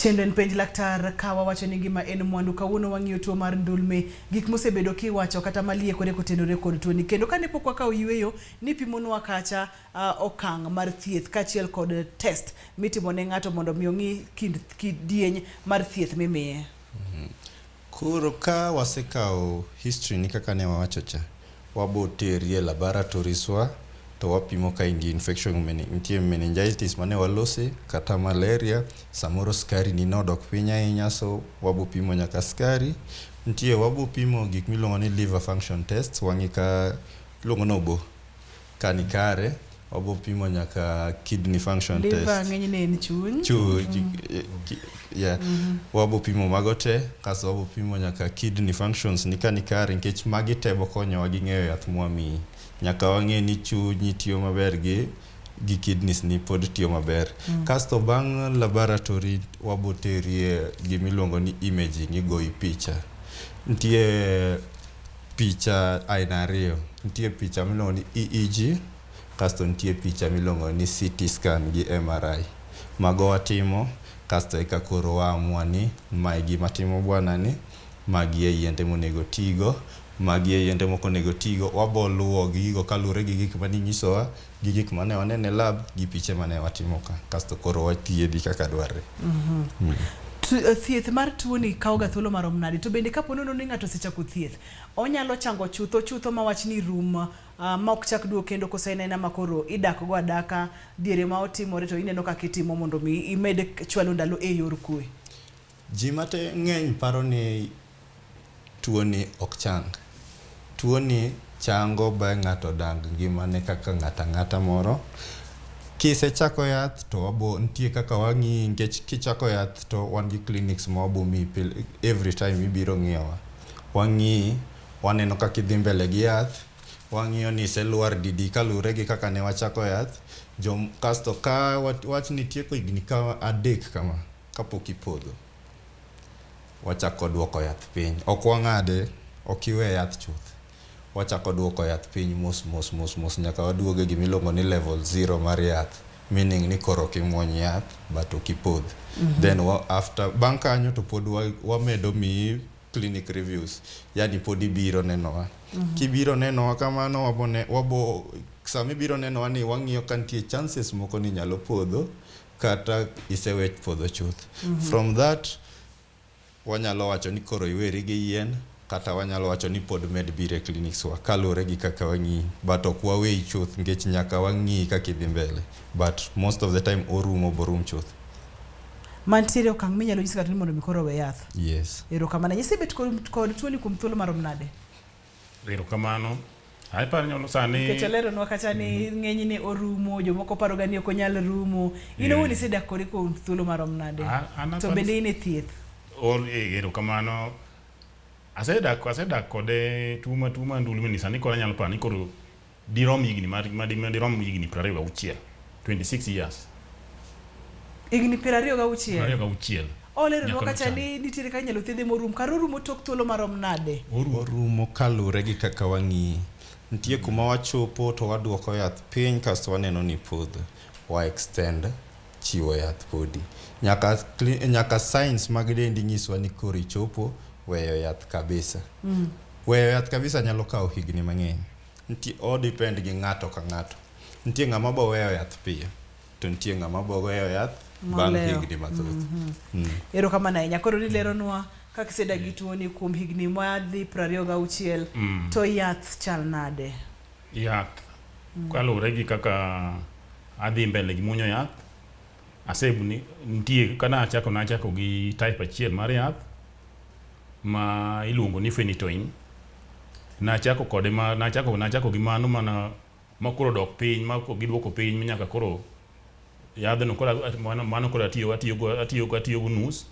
Chenro en Penj Laktar ka wawacho ni ngima en mwandu. Kawuono wang'iyo tuo mar ndulme, gik mosebedo kiwacho kata maliekore kotenore kod tuoni. Kendo kane pok wakawo yueyo, nipimonwa kacha okang' mar thieth kaachiel kod test mitimo ne ng'ato mondo mi ong'i kind kidieny mar thieth mimiye. Koro ka wasekawo history ni kaka ne wawacho cha, wabo teri e laboratories wa to wapimo ka in gi infection nitie meningitis mane walose kata malaria, samoro skari ni nodok piny ahinya so wabo pimo nyaka skari. Nitie wabo pimo gik miluongo ni liver function test, wang'i ka iluongo ni obo ka ni kare, wabo pimo nyaka kidney function Liver test. ng'enyne en chuny. Yeah. Wabo pimo mago te kasto wabo pimo nyaka kidney functions ni ka ni kare nikech magi te bokonyowa gi ng'eyo yath mwamiyi. Nyaka wang'e ni chunyi tiyo maber gi kidneys ni pod tiyo maber. Kasto bang' laboratory wabo terie gimiluongo ni imaging, igoyi picha. Nitie picha aina ariyo. Nitie picha miluongo ni EEG kasto nitie picha miluongo ni CT scan gi MRI. Mago watimo kasto eka koro waamua ni mae gima timo bwana ni, magi e yiende monego tigo, magi e yiende mok onego tigo. Wabo luwo gigo kaluwore gi gik maninyisowa, gi gik mane waneno e lab, gi piche mane watimo ka. Kasto koro wathiedhi kaka dwarre. Thieth mar tuoni kawo ga thuolo marom nade? To bende kapo nono ni ng'ato osechako thieth, onyalo chango chutho chutho ma wach ni rum ma ok chak duog kendo koso en aena ma koro idak go adaka diere ma otimore to ineno kaka itimo mondo mi imed chwalo ndalo e yor kwe? Ji mate ng'eny paro ni tuoni ok chang. Tuoni chango ba ng'ato dag ngimane kaka ng'ato ang'ata moro. Kisechako yath to wabo nitie kaka wang'iyi nikech kichako yath to wan gi clinics ma wabo miyi pile every time ibiro ng'iyowa. Wang'iyi, waneno kaka idhi mbele gi yath, wang'iyo ni iselwar didi kaluwore gi kaka ne wachako yath. Kasto ka wach ni itieko higni ka 3 kama kapok ipodho, wachako duoko yath piny. Ok wang'ade, ok iwe yath chuth. Wachako duoko yath piny mos mos mos mos nyaka waduoge gimiluongo ni level 0 mar yath. Meaning ni koro ok imuony yath but ok ipodh. Then after bang' kanyo to pod wamedo miyi clinic reviews. Yani pod ibiro nenowa. Kibiro nenowa kamano wabo sama ibiro nenowa ni wang'iyo ka nitie chances moko ni nyalo podho kata isewe podho chuth. From that wanyalo wacho ni koro iweri gi yien kata wanyalo wacho ni pod med biro e clinics wa kaluwore gi kaka wang'iyi but ok waweyi chuth nikech nyaka wang'iyi kaka idhi mbele but most of the time orumo borum chuth. Mantiere okang' minyalo nyis ng'ato ni mondo mi koro owe yath. Yes. Erokamano. Isebet kod tuoni kuom thuolo marom nade? Erokamano. Aparo ni sani Nikech oleronwa kacha ni ng'enyne orumo, jomoko paro ga ni ok onyal rumo. In owuon isedak kode kuom thuolo marom nade? An To bende in e thieth? Erokamano. Asedak kode tuo mar ndulme ni sani koro anyalo paro ni koro dirom higni madirom higni 26. 26 years. Higni 26? 26. Oleronwa kacha ni nitiere kaka inyalo thiedhe morum. Kar orumo tok thuolo marom nade? Orumo kaluwore gi kaka wang'iyi. Nitie kuma wachopo to waduoko yath piny kasto waneno ni podho. Wa extend chiwo yath podi. Nyaka signs mag dendi nyiswa ni koro ichopo weyo yath kabisa. Weyo yath kabisa nyalo kawo higni mang'eny. Nitie o depend gi ng'ato ka ng'ato. Nitie ng'ama bo weyo yath piyo to nitie ng'ama bo weyo yath bang' higni mathoth. Erokamano ahinya. Koro nileronwa kaka isedak gi tuoni kuom higni madhi 26 to yath chal nade? Yath kaluwore gi kaka adhi mbele gi muonyo yath, nitie kana nachako gi type achiel mar yath ma iluongo ni phenytoin. Nachako kode ma nachako gi mano mana ma koro dok piny ma giduoko piny nyaka koro yadhno koro mano koro atiyo go nus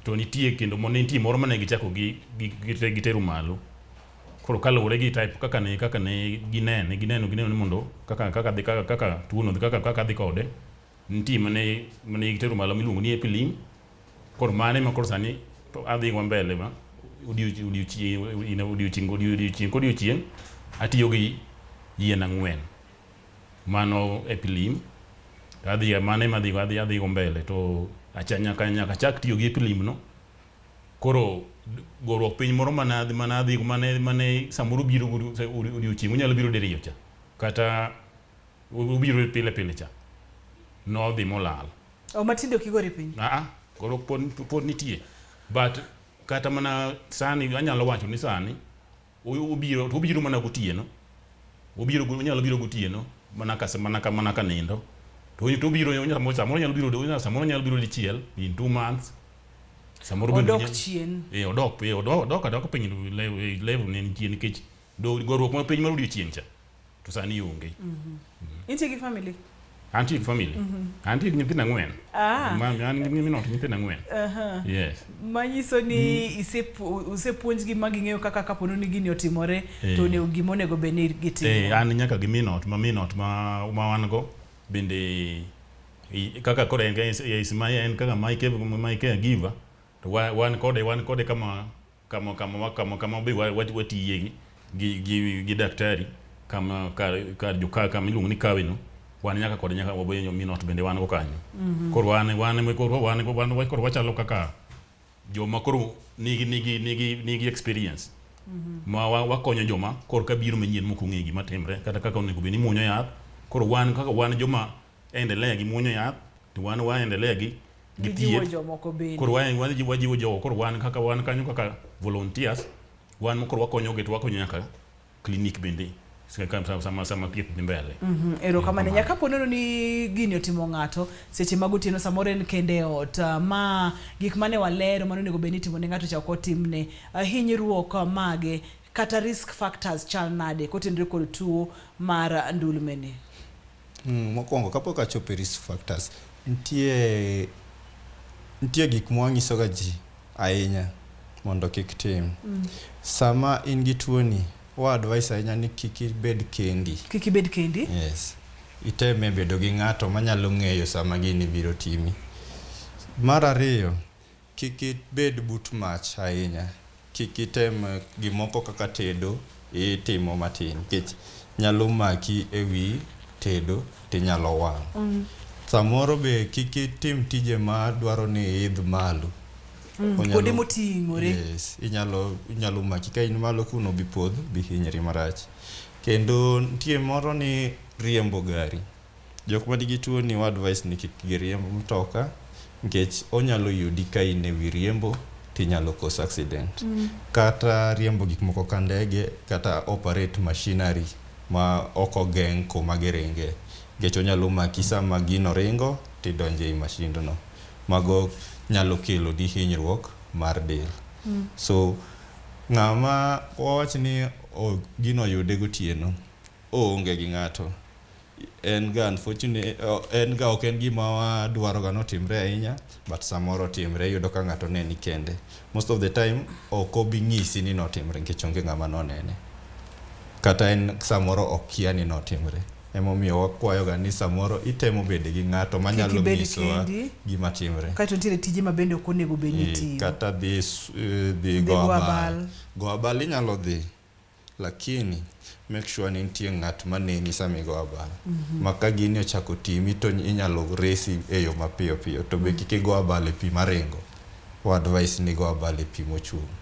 to nitie kendo nitie moro mane gichako gitero malo. Koro kaluwore gi type kaka ne ginene gineno ni mondo kaka dhi kaka tuono dhi kaka dhi kode nitie mane gitero malo miluongo ni Epilim. Koro mano ema koro sani adhi go mbele ma odiochieng' kodiochieng' atiyo gi yien 4. Mano Epilim. Adhi mano ema adhi go mbele to Acha nyaka nyaka chak tiyo gi Epilim no. Koro goruok piny moro mane mane mane mane samoro biro odiochieng' onyalo biro diriyo cha. Kata obiro pile pile cha. Nodhi molal. O matinde ok igori piny. Aa, koro pod, pod nitie. But kata mana sani anyalo wacho ni sani obiro to obiro mana gotieno. Obiro onyalo biro gotieno mana ka mana ka mana ka nindo. To to obiro onyalo samoro nyalo biro samoro nyalo biro dichiel in 2 months. Samoro bende Odok chien. Eh, odok eh, odok odok adok piny level ne nitie nikech goruok mar piny mar odiochieng' cha to sani onge. Intie gi family? Antie gi family. Antie gi nyithindo 4. Ah. Ma an gi minot nyithindo 4. Yes. Manyiso ni usepuonjgi ma ging'eyo kaka kapo ni gini otimore to onego gima onego bed ni gitimo. An nyaka gi minot ma minot ma ma wan go bende kaka koro en is my en kaka my caregiver to wan kode kama kama kama kama kama be watiye gi daktari kama kar kar joka kama iluongo ni kawe no wan nyaka kode nyaka waboyo minot bende wan go kanyo. Koro wan koro wan koro wachalo kaka joma koro nigi experience ma wakonyo joma koro ka biro manyien mok ong'eyo gima timre kata kaka onego bed ni muonyo yath. Koro wan kaka wan joma endelea gi muonyo yath to wan wa endelea gi Gijiwo thieth. jomoko bende. Koro wan wajiwo jogo. Koro wan kaka wan kanyo kaka volunteers wan koro wakonyo gi to wakonyo nyaka clinic bende sama thieth dhi mbele. Erokamano. Nyaka po neno ni gini otimo ng'ato seche mag otieno, samoro en kende e ot, ma gik mane walero mane onego bed ni itimo ne ng'ato cha ok otimne, hinyruok mage kata risk factors chal nade kotenore kod tuo mar ndulme ni? Mokwongo kapok achopo e risk factors, nitie gik mwanyiso ga ji ahinya mondo kik tim. Sama in gi tuo ni, wa advise ahinya ni kik ibed kendi. Kik ibed kendi. Yes. Iteme bedo gi ng'ato manyalo ng'eyo sama gini biro timi. Mar ariyo, kik ibed but mach ahinya. Kik item gimoko kaka tedo itimo matin nikech nyalo maki ewi tedo tinyalo wang'. Samoro be kik itim tije ma dwaro ni iidh malo. Kuonde moting'ore. Yes, inyalo maki ka in malo kuno bipodh bihinyri marach. Kendo nitie moro ni riembo gari. Jok manigi tuo ni wa advise ni kik giriemb mtoka nikech onyalo yudi ka in ewi riembo tinyalo cause accident. Kata riembo gik moko ka ndege kata operate machinery ma ok ogeng' kuma giringe. Nikech onyalo maki sama gino ringo tidonjo ei masind no. Mago nyalo kelo ni hinyruok mar del. So ng'ama wawach ni gino oyude gotieno, oonge gi ng'ato. En ga unfortunate, en ga ok en gima wadwaro ga notimre ahinya, but samoro timre iyudo ka ng'ato ne ni kende. Most of the time ok obi ng'isi ni notimre nikech onge ng'ama nonene. Kata en samoro okia ni notimre. Emomiyo wakwayo ga ni samoro itemo bedo gi ng'ato manyalo ibed nyisowa kendi. gima timre. Kaeto nitiere tije ma bende ok onego bed ni itiyo. Kata dhi dhi Dhi go go abal. abal. Go abal inyalo dhi, lakini make sure ni nitie ng'at maneni sama igo abal. Ma ka gini ochako timi to inyalo resi e yo mapiyo piyo. To be kik igo abal e pi maringo. Wa advise ni go abal e pi mochung'.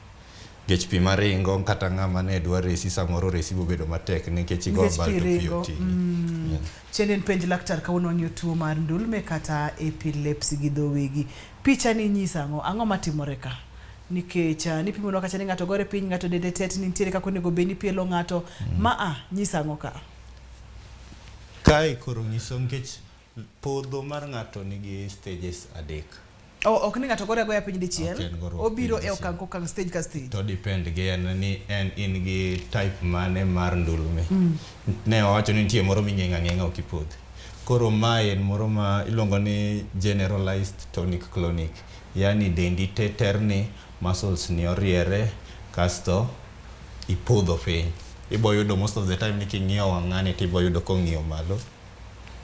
Nikech pi maringo kata ng'ama ne dwa resi samoro resi bobedo matek nikech igo Nikech abal pi to pi ringo. oting'i. Yeah. Chien en penj laktar kawuono wang'iyo tuo mar ndulme kata epilepsy gi dho wegi. Picha ni nyiso ang'o? Ang'o matimore ka? Nikech nipimonwa kacha ni ng'ato gore piny, ng'ato dende tetni, nitiere kaka onego bed ni ipielo ng'ato. Ma a nyiso ang'o ka? Kae koro nyiso nikech podho mar ng'ato nigi stages 3. Oh, ok ni ng'ato gore agoya piny dichiel. Ok en goruok Obiro piny e dichiel. okang' kokang', stage ka stage. To depend gi en ni en in gi type mane mar ndulme. Ne wawacho ni nitie moro ming'eng'o ang'eng'a ok ipodh. Koro mae en moro ma iluongo ni generalized tonic clonic. Yani dendi te terni, muscles ni oriere, kasto ipodho piny. Ibo yudo most of the time ni king'iyo wang' ng'ani tibo yudo kong'iyo malo.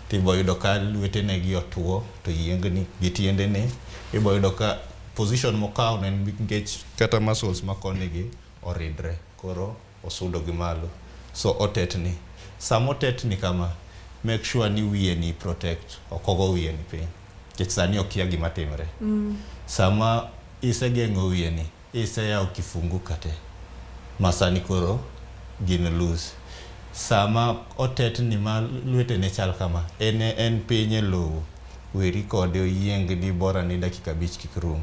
Tibo yudo ka lwetene gi otuo to yiengni gi tiendene. Ibo yudo ka position mokawo ne en nikech kata muscles ma koni gi oridre. Koro osudo gi malo. So otetni. Sama otetni kama, make sure ni wiye ni protect. Ok ogo wiye ni piny. Nikech sani okia gima timre. Sama isegeng'o wiye ni, iseyawo kifungu kate ma sani koro gin loose. Sama otetni ma lwetene chal kama, en piny e lowo, weri kode oyiengni bora ni dakika 5 kik rum.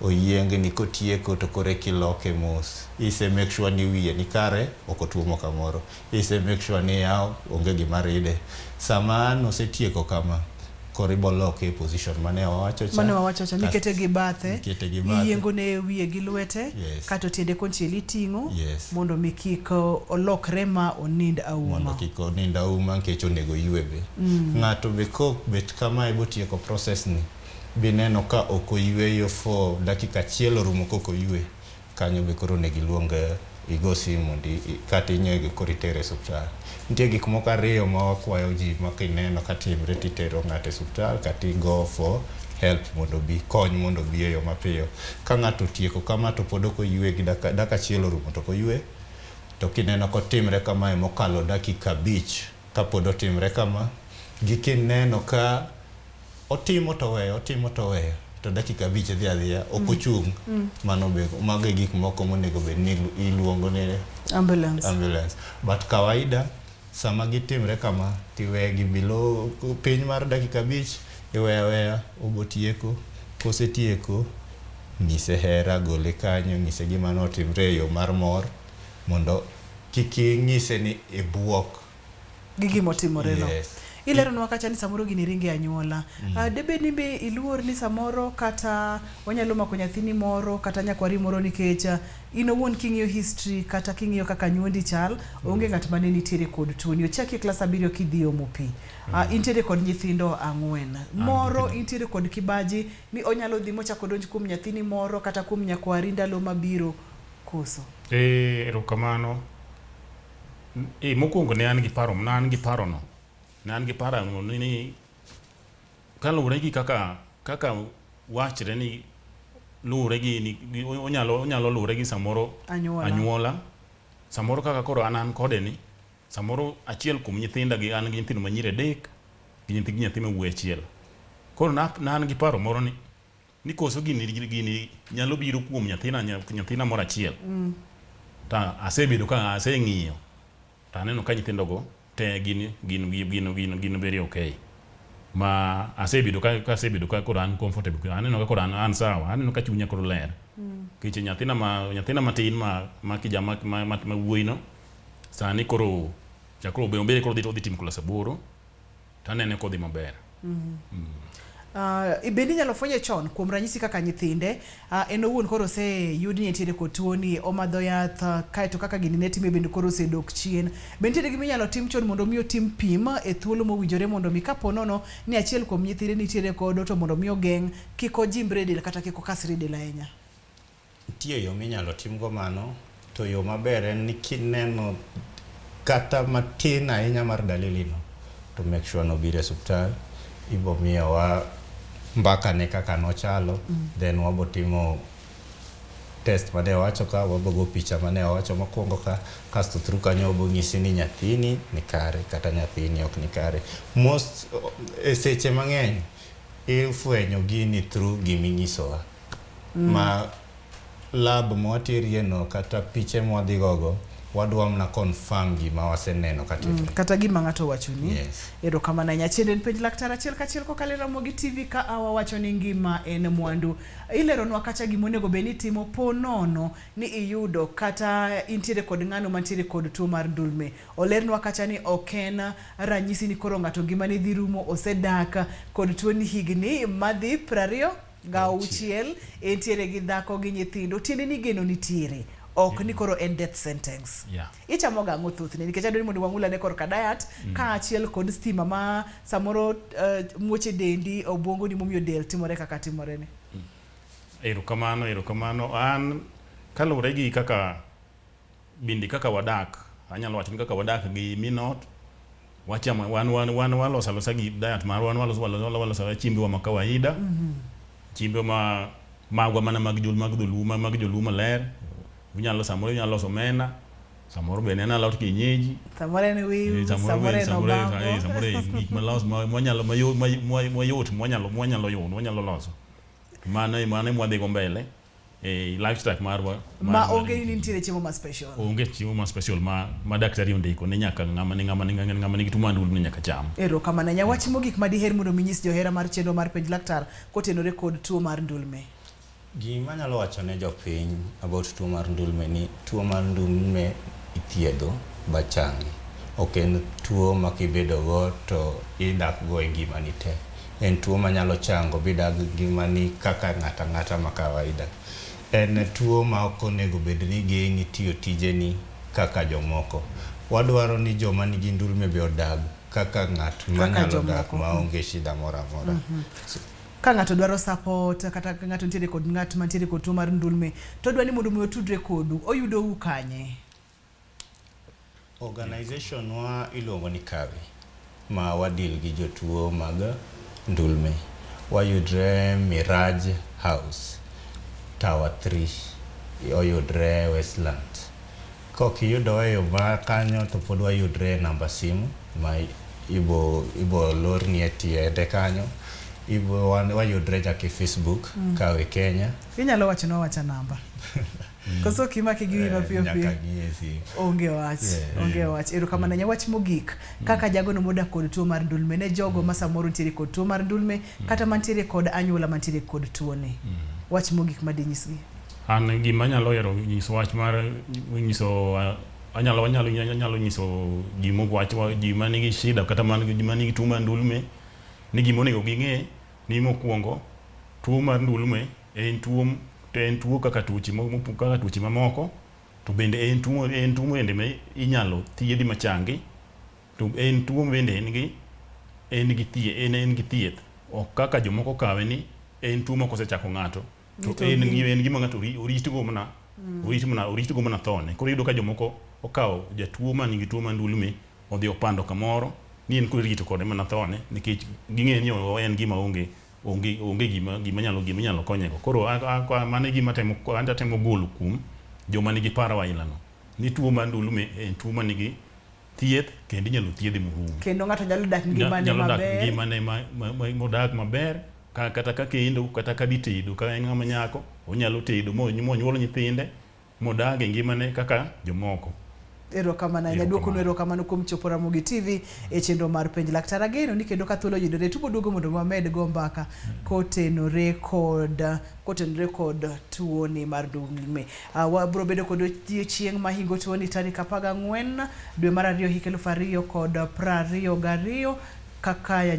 Oyiengni kotieko to koro eka iloke mos. Ise make sure ni wiye ni kare, ok otuomo kamoro. Ise make sure ni yaw, onge gima ride. Sama an osetieko kama, koro iboloke e position mane wawacho cha. Mane wawacho cha, nikete gi bathe, Nikete gi bathe. iyiengo ne wiye gi lwete, kato tiende konchiel iting'o, mondo mi kik olokre ma onind auma. Mondo kik onind auma nikech onego oywe be. Ng'ato be kobet kamae botieko process ni, bineno ka ok oyweyo for dakika achiel orumo kok oywe, kanyo be koro onego iluong igo simu mondo kata inyege koro itere e osiptal. Nitie gik moko ariyo ma wakwayo ji ma kineno ka timre titero ng'ato e osiptal kata igo for help mondo obi, kony mondo obi e yo mapiyo. Ka ng'ato otieko kama to pod ok oywe gi dakika achiel orumo to ok oywe, to kineno kotimre kamae mokalo dakika 5 kapod otimre kama, gi kineno ka otimo to oweyo, otimo to oweyo, to dakika 5 dhi adhiya, ok ochung'. Mano be, mago e gik moko monego bed ni iluongo ni ambulance. Ambulance. But kawaida, sama gitimre kama, tiwegi below piny mar dakika 5, iweyo aweya, obotieko, kosetieko, nyise hera, gole kanyo, nyise gima notimre e yo mar mor, mondo kik ing'ise ni ibuok gi gima otimore no. Yes. Ileronwa kacha ni samoro gini ringe anyuola. Debed ni be iluor ni samoro kata onyalo mako nyathini moro kata nyakwari moro nikech in owuon king'iyo history kata king'iyo kaka nyuondi chal, onge ng'at mane nitiere kod tuoni. Ochaki e klas 7 kidhi omo pi. Intiere kod nyithindo 4. Moro intiere kod kibaji ni onyalo dhi mochako donj kuom nyathini moro kata kuom nyakwari ndalo mabiro koso. Erokamano. Mokwongo ne an gi paro, ne an gi paro no. Ne an gi paro ni kaluwore gi kaka wachre ni luwore gi ni onyalo luwore gi samoro anyuola. Samoro kaka koro an kode ni, samoro achiel kuom nyithinda gi an gi nyithindo ma nyiri 3 gi nyathi ma wuoyi 1. Koro ne an gi paro moro ni koso gini nyalo biro kuom nyathina moro achiel. Ta asebedo ka aseng'iyo to aneno ka nyithindogo te gin very okay. Ma asebedo ka asebedo ka koro an comfortable, aneno ka koro an sawa, aneno ka chunya koro ler. Nikech nyathina matin ma kijana ma wuoyi no, sani koro chakro obede koro odhi timo klas 8, to anene kodhi maber. Bende inyalo fwenye chon kuom ranyisi kaka nyithinde, en owuon koro oseyud ni entiere kod tuoni, omadho yath, kaeto kaka gini ne time bende koro osedok chien. Be nitiere gima inyalo tim chon mondo mi otim pim e thuolo mowinjore mondo mi kapo nono ni achiel kuom nyithinde nitiere kodo to mondo mi ogeng' kik ojimbre del kata kik okasre del ahinya? Nitie yo minyalo timgo mano, to yo maber en ni kineno kata matin ahinya mar dalili no, to make sure nobiro e osiptal, ibo miyowa mbaka ne kaka nochalo, then wabo timo test mane wawacho ka, wabo go picha mane wawacho mokwongo ka, kasto through kanyo wabo nyisi ni nyathini ni kare kata nyathini ok ni kare. Most e seche mang'eny ifwenyo gini through giminyisowa. Ma lab mwaterie no kata piche mwadhi gogo, wadwa mana confirm gima waseneno katimre. Kata gima ng'ato owachoni. Yes. Erokamano ahinya. Achiel en penj laktar achiel kachiel kokalo e Ramogi TV ka wawacho ni ngima en mwandu. Ileronwa kacha gima onego bed ni itimo po nono ni iyudo kata intiere kod ng'ano mantiere kod tuo mar ndulme. Olernwa kacha ni ok en ranyisi ni koro ng'ato ngimane dhi rumo, osedak kod tuo ni higni madhi 26 entiere gi dhako gi nyithindo, tiende ni geno nitiere. Ok ni koro en death sentence. Ichamo ga ang'o thothne? Nikech adwaro ni mondo wang'ul ane korka diet, kaachiel kod stima ma samoro muoche dendi, obwongoni momiyo del timore kaka timore ni. Erokamano, erokamano. An kaluwore gi kaka bende kaka wadak, anyalo wacho ni kaka wadak gi minot, wachamo wan waloso alosa gi diet marwa, wan waloso chiembwa ma kawaida. Chiembe ma magwa mana mag joluo, mag dholuo maler. Unyalo samoro inyalo loso omena, Samoro bende en alot kienyeji. Samoro en wiu, samoro en obambo. Samoro en gik malos mwanyalo mayot mwanyalo mwanyalo yudo mwanyalo loso. Mano mano mwadhi go mbele e lifestyle marwa. Ma onge ni nitiere chiemo ma special. Onge chiemo ma special ma ma daktari ondiko ni nyaka ng'ama ni ng'ama ni ng'ama nigi tuo mar ndulme nyaka cham. Erokamano ahinya. Wach mogik ma diher mondo mi nyis johera mar chenro mar Penj Laktar kotenore kod tuo mar ndulme. Gima anyalo wacho ne jopiny about tuo mar ndulme ni tuo mar ndulme ithiedho ba changi. Ok en tuo ma kibedo go to idak go e ngimani te. En tuo manyalo chango bidag ngimani kaka ng'ato ang'ata ma kawaida. En tuo ma ok onego bed ni geng'i tiyo tijeni kaka jomoko. Wadwaro ni joma nigi ndulme be odag kaka ng'at manyalo dak maonge shida moro amora. Ka ng'ato dwaro support kata ka ng'ato nitiere kod ng'at mantiere kod tuo mar ndulme to odwa ni mondo mi otudre kodu, oyudou kanye? Organization wa iluongo ni KAVI ma wa deal gi jotuo mag ndulme. Wayudre Miraj House, Tower 3, oyudre Westlands. Kok iyudowa e yo ma kanyo to pod wayudre e namba simu ma ibo ibo lorni e tiende kanyo. Ibo wayudre nyaka e Facebook Kawe Kenya. Inyalo wachonwa awacha namba. Koso ok imake gi wiyi mapiyo piyo? Nyaka ng'i e simu. Onge wach, onge wach. Erokamano ahinya. Wach mogik, kaka jagono modak kod tuo mar ndulme ne jogo ma samoro nitiere kod tuo mar ndulme kata mantiere kod anyuola mantiere kod tuoni. Wach mogik ma dinyisgi? An gima anyalo hero nyiso wach mar nyiso anyalo anyalo anyalo nyiso ji wach ji manigi shida kata man ji manigi tuo mar ndulme ni gima onego ging'e ni mokwongo tuo mar ndulme en tuo to en tuo kaka tuoche kaka tuoche mamoko to bende en tuo bende ma inyalo thiedhi machangi to en tuo bende en gi en gi thieth en gi thieth ok kaka jomoko kawe ni en tuo ma kosechako ng'ato to en en gima ng'ato oritgo mana orit mana oritgo mana thone. Koro iyudo ka jomoko okawo jatuo man gi tuo mar ndulme odhi opando kamoro ni en koro irito kode mana thone nikech ging'eyo ni en gima onge onge onge gima gima nyalo gima inyalo konyego. Koro mano e gima atemo an atemo golo kuom joma nigi paro aila no ni tuo mar ndulme en tuo manigi thieth kendo inyalo thiedhe morum. Kendo ng'ato nyalo dak ngimane nyalo dak maber. ngimane modak maber kata ka kendo kata ka dhi tedo ka en ng'ama nyako onyalo tedo monyuol nyithinde modag e ngimane kaka jomoko. Erokamano ahinya. Duokonu erokamano kuom chopo Ramogi TV e chenro mar Penj Laktar. Ageno ni kendo ka thuolo oyudore to uboduogo mondo wamed go mbaka kotenore kod kotenore kod tuoni mar ndulme. Wabro bedo kod odiechieng' mahingo tuoni tarik 14 dwe mar ariyo hik 2022 kaka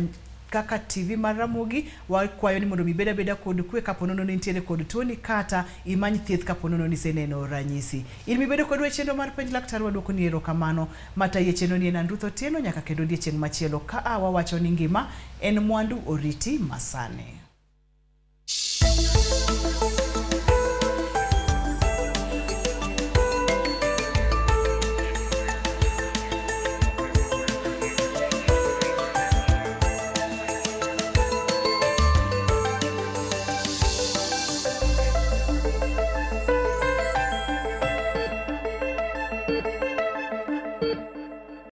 kaka TV mar Ramogi wakwayo ni mondo mi ibed abeda kod kwe kapo nono ni intiere kod tuoni kata imany thieth kapo nono ni iseneno ranyisi. In mibedo kodwa e chenro mar Penj Laktar waduoko ni erokamano. Matayi e chenro ni en an Ruth Otieno nyaka kendo odiechieng' machielo ka a wawacho ni ngima en mwandu oriti masani.